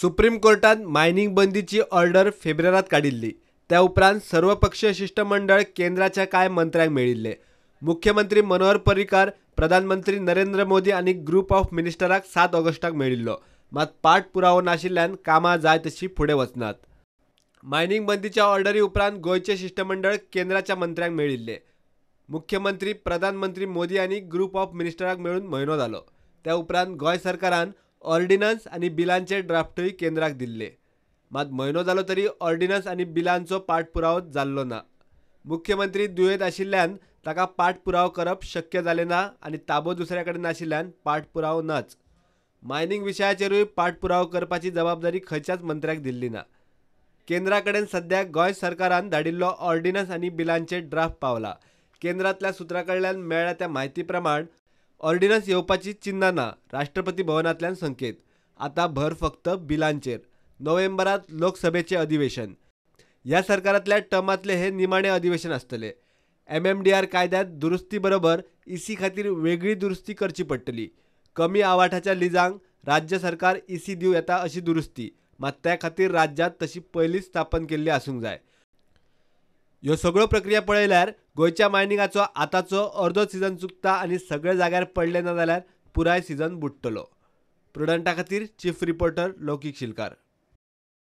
Supreme कोर्टान mining बंदीची order फेब्रेरांत काडिल्ली. त्या उपरांत सर्वपक्षीय शिश्टमंडळ केंद्राच्या कांय मंत्र्यांक मेळिल्ले. मुख्यमंत्री मनोहर पर्रीकार, प्रधानमंत्री नरेंद्र मोदी आनी ग्रुप ऑफ मिनिस्टराक 7 ऑगस्टाक मेळिल्लो. मात पाठपुरावो नाशिल्ल्यान कामां जाय तशी फुडें वचनात. मायनिंग बंदीच्या ऑर्डरी उपरांत गोंयचे शिश्टमंडळ केंद्राच्या मंत्र्यांक मेळिल्ले. मुख्यमंत्री, प्रधानमंत्री मोदी आनी ग्रुप ऑफ मिनिस्टराक मेळून म्हयनो जालो. त्या उपरांत गोंय सरकारान ऑर्डिनन्स आनी बिलांचे ड्राफ्टूय केंद्राक दिल्ले. मात म्हयनो जालो तरी ऑर्डिनन्स आनी बिलांचो पाठपुरावो जाल्लो ना. मुख्यमंत्री दुयेंत आशिल्ल्यान ताका पाठपुरावो करप शक्य जालें ना आनी ताबो दुसऱ्या कडेन नाशिल्ल्यान पाठपुरावो नाच. मायनिंग विशयाचेरूय पाठपुरावो करपाची जबाबदारी खंयच्याच मंत्र्याक दिल्ली ना. केंद्रा कडेन सद्या गोंय सरकारान धाडिल्लो ऑर्डिनन्स आनी बिलांचे ड्राफ्ट पावला. केंद्रांतल्या सुत्रां कडल्यान मेळ्ळ्या त्या म्हायती प्रमाण ऑर्डिनन्स येवपाची चिन्नां ना. राष्ट्रपती भवनांतल्यान संकेत. आतां भर फक्त बिलांचेर. नोव्हेंबरांत लोकसभेचें अधिवेशन. ह्या सरकारांतल्या टर्मांतलें हें निमाणें अधिवेशन आसतलें. MMDR कायद्यांत दुरुस्ती बरोबर EC खातीर वेगळी दुरुस्ती करची पडटली. कमी आवाठाच्या लिजांक राज्य सरकार EC दिवं येता अशी दुरुस्ती, मात त्या खातीर राज्यांत तशी पयलींच स्थापन केल्ली आसूंक जाय. ह्यो सगळ्यो प्रक्रिया पळयल्यार गोंयच्या मायनिंगाचो आतांचो अर्दो सिजन चुकता आनी सगळे जाग्यार पडले ना जाल्यार पुराय सिजन बुडटलो. प्रुडंटा खातीर चीफ रिपोर्टर लौकीक शिलकार.